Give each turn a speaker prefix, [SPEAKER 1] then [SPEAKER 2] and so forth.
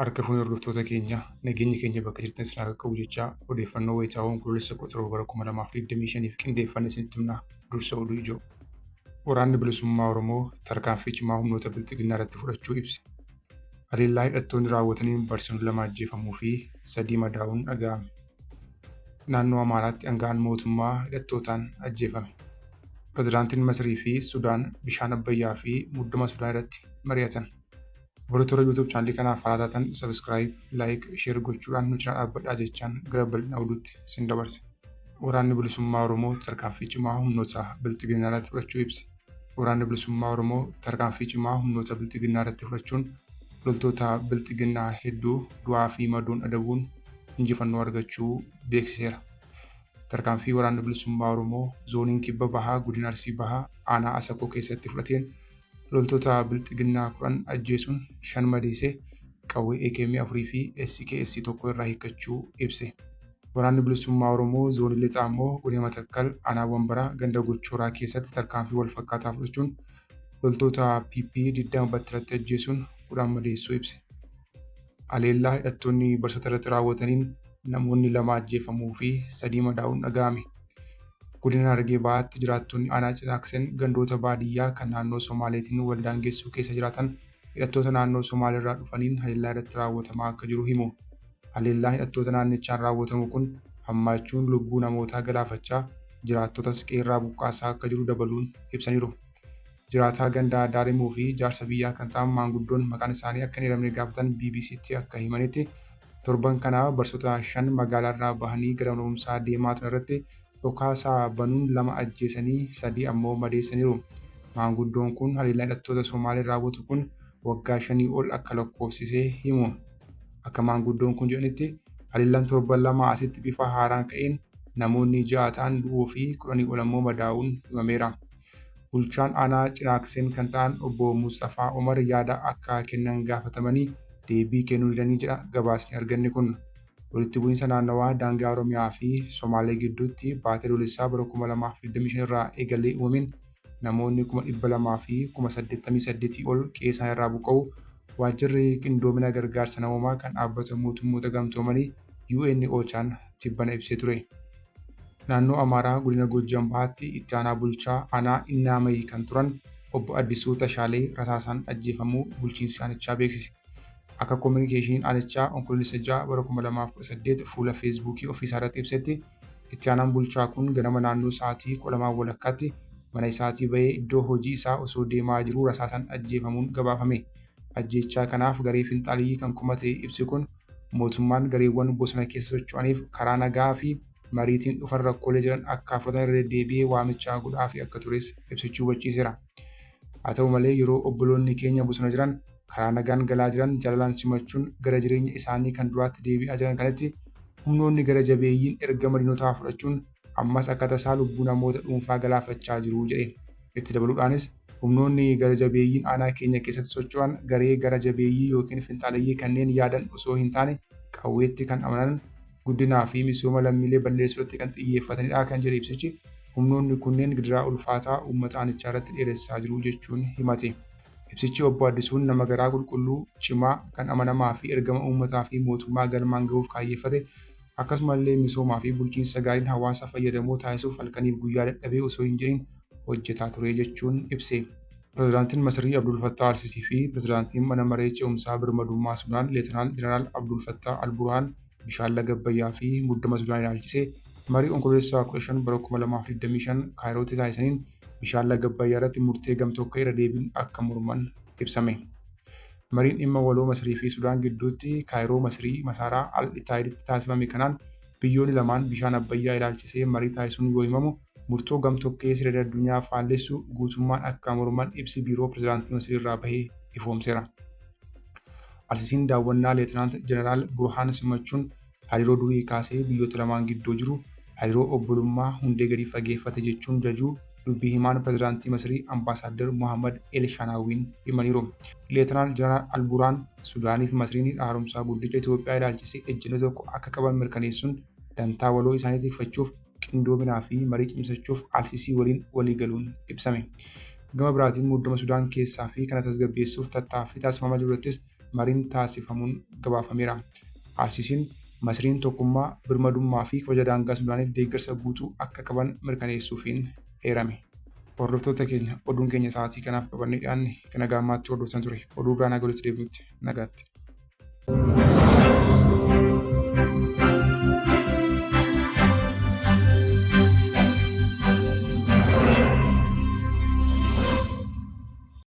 [SPEAKER 1] Harka fuune hordoftoota keenya, nageenyi keenya bakka jirtan isin haa qaqqabu jechaa, odeeffannoo wayitaawaa Onkoloolessa 17 bara 2025f qindeeffanne isinitti himna. Dursa oduu ijoo. Waraanni Bilisummaa Oromoo tarkaanfii cimaa humnoota Bilxiginnaa irratti fudhachuu ibse. Haleellaa hidhattoonni raawwataniin barsiisonni 2 ajjeefamuu fi 3 madaa'uun dhaga'ame. Naannoo Amaaraatti aanga'aan mootummaa hidhattootaan ajjeefame. Pirezidaantiin Masrii fi Sudaan bishaan Abbayyaa fi muddama Sudaan irratti mari'atan. Warri toora YouTube chaanalii kanaaf haaraa taatan subscribe, like, share gochuudhaan nu cinaa dhaabbadhaa jechaan gara bal'ina oduutti sin dabarsa. Waraanni Bilisummaa Oromoo tarkaanfii cimaa humnoota Bilxiginnaa irratti fudhachuu ibse. Waraanni Bilisummaa Oromoo tarkaanfii cimaa humnoota Bilxiginnaa irratti fudhachuun loltoota Bilxiginnaa hedduu du'aa fi madoon adabuun injifannoo argachuu beeksiseera. Tarkaanfii Waraanni Bilisummaa Oromoo Zooniin Kibba Bahaa Godina Arsii Bahaa Aanaa Asakoo keessatti fudhateen loltoota Bilxiginnaa 10 ajjeesuun 5 madeessee qawwee AKM 4 fi SKS 1 irraa hiikkachuu ibse. Waraanni Bilisummaa Oromoo Zoonii Lixaa ammoo Godina Matakkal Aanaa Wambaraa ganda Gochooraa keessatti tarkaanfii wal fakkaataa fudhachuun loltoota PP 20 battalatti ajjeesuun 10 madeessuu ibse. Haleellaa hidhattoonni barsiisota irratti raawwataniin namoonni 2 ajjeefamuu fi 3 madaa'uun dhaga'ame. Godina Harargee Bahaatti jiraattonni Aanaa Cinaaksen gandoota baadiyyaa kan naannoo Somaaleetiin wal daangessuu keessa jiraatan hidhattoota naannoo Somaaleerraa dhufaniin haleellaa irratti raawwatamaa akka jiru himu. Haleellaan hidhattoota naannichaan raawwatamu kun hammaachuun lubbuu namootaa galaafachaa, jiraattotas qe'eerraa buqqaasaa akka jiru dabaluun ibsaniiru. Jiraataa ganda Daarimuu fi jaarsa biyyaa kan ta'an maanguddoon maqaan isaanii akka hin eeramne gaafatan BBCtti akka himanitti, torban kana barsiisota 5 magaalaarraa bahanii gara mana barumsaa deemaa turan irratti dhukaasa banuun 2 ajjeesanii 3 ammoo madeessaniiru. Maanguddoon kun haleellaan hidhattoota Somaaleen raawwatu kun waggaa shanii ol akka lakkoofsise himu. Akka maanguddoon kun jedhanitti, haleellaan torban lamaa asitti bifa haaraan ka'een namoonni 6 ta'an du'uu fi kudhanii ol ammoo madaa'uun himameera. Bulchaan aanaa Cinaakseen kan ta'an Obbo Musxafaa Omar yaada akka kennan gaafatamanii deebii kennuu didanii jedha gabaasni arganne kun. Walitti bu'iinsa naannawaa daangaa Oromiyaa fi Somaalee gidduutti baatii Adoolessaa bara 2025 irraa eegalee uumameen namoonni 288,000 ol qe'ee isaaniirraa buqqa'uu Waajjirri Qindoomina Gargaarsa Namoomaa kan Dhaabbata Mootummoota Gamtoomanii, UN OCHAn, tibbana ibsee ture. Naannoo Amaaraa Godina Goojjam Bahaatti Itti Aanaa Bulchaa Aanaa Innaamayi kan turan Obbo Addisuu Tashaalee rasaasaan ajjeefamuu bulchiinsi aanichaa beeksise. Akka Kominikeeshiniin aanichaa Onkoloolessa 6 bara 2018 fuula Feesbuukii ofiisaarratti ibsetti, Itti Aanaan Bulchaa kun ganama naannoo sa'aatii 12 walakkaatti mana isaatii bahee iddoo hojii isaa osoo deemaa jiruu rasaasaan ajjeefamuun gabaafame. Ajjeechaa kanaaf garee finxaaleyyii kan komate ibsi kun, mootummaan gareewwan bosona keessa socho'aniif karaa nagaa fi mariitiin dhufan rakkoolee jiran akka furatan irra deddeebi'ee waamicha godhaafii akka tures ibsichi hubachiiseera. Haa ta'u malee yeroo obboloonni keenya bosona jiran karaa nagaan galaa jiran jaalalaan simachuun gara jireenya isaanii kan duraatti deebi'aa jiran kanatti humnoonni gara jabeeyyiin ergama diinotaa fudhachuun ammas akka tasaa lubbuu namoota dhuunfaa galaafachaa jiru jedhe. Itti dabaluudhaanis humnoonni gara jabeeyyiin aanaa keenya keessatti socho'an garee gara jabeeyyii ykn finxaaleyyii kanneen yaadan osoo hin taane qawweetti kan amanan guddinaa fi misooma lammiilee balleessuurratti kan xiyyeeffatanidha kan jedhe ibsichi, humnoonni kunneen gidiraa ulfaataa uummata aanichaarratti dheeressaa jiru jechuun himate. Ibsichi Obbo Addisuun nama garaa qulqulluu, cimaa, kan amanamaa fi ergama uummataa fi mootummaa galmaan gahuuf kaayyeeffate, akkasumallee misoomaa fi bulchiinsa gaariin hawaasa fayyadamoo taasisuuf halkaniif guyyaa dadhabee osoo hin jedhin hojjetaa ture jechuun ibse. Pirezidaantiin Masrii Abdul Fattaah Al-Sisii fi Pirezidaantiin Mana Maree Ce'umsaa Birmadummaa Sudaan Leetanaal Jeneraal Abdul Fattaah Al-Burhaan bishaan laga Abbayyaa fi muddama Sudaan ilaalchisee marii Onkoloolessa 15 bara 2025 Kaayirootti taasisaniin bishaan laga Abbayyaa irratti murtee gamtokkee irra deebiin akka morman ibsame. Mariin dhimma waloo Masrii fi Sudaan gidduutti Kaayiroo Masrii masaaraa Al Ittaahiditti taasifame kanaan biyyoonni lamaan bishaan Abbayyaa ilaalchisee marii taasisuun yoo himamu murtoo gamtokkee seera idil-addunyaa faallessu guutummaan akka morman ibsi biiroo pirezidaantii Masrii irraa bahe ifoomseera. Alsisiin daawwannaa Leetanaant Jeneraal Burhaan simachuun hariiroo durii kaasee biyyoota lamaan gidduu jiru hariiroo obbolummaa hundee gadi fageeffate jechuun jajuu dubbii himaan pirezidaantii Masrii Ambaasaaddar Mohaammad El Shaanaawwiin himaniiru. Leetanaal Jeneraal Al-Burhaan Sudaanii fi Masriin hidha haaromsaa guddicha Itoophiyaa ilaalchisee ejjennoo tokko akka qaban mirkaneessuun dantaa waloo isaanii tikfachuuf qindoominaa fi marii cimsachuuf Al-Sisii waliin waliigaluun ibsame. Gama biraatiin muddama Sudaan keessaa fi kana tasgabbeessuuf tattaaffii taasifamaa jiru irrattis mariin taasifamuun gabaafameera. Al-Siisiin Masriin tokkummaa, birmadummaa fi kabaja daangaa Sudaaniif deeggarsa guutuu akka qaban mirkaneessuufiin eerame. Hordoftoota keenya oduun keenya sa'aatii kanaaf qabannee dhiyaanne kan haga ammaatti hordoftan ture. Oduu biraan haga walitti deebinutti nagaatti.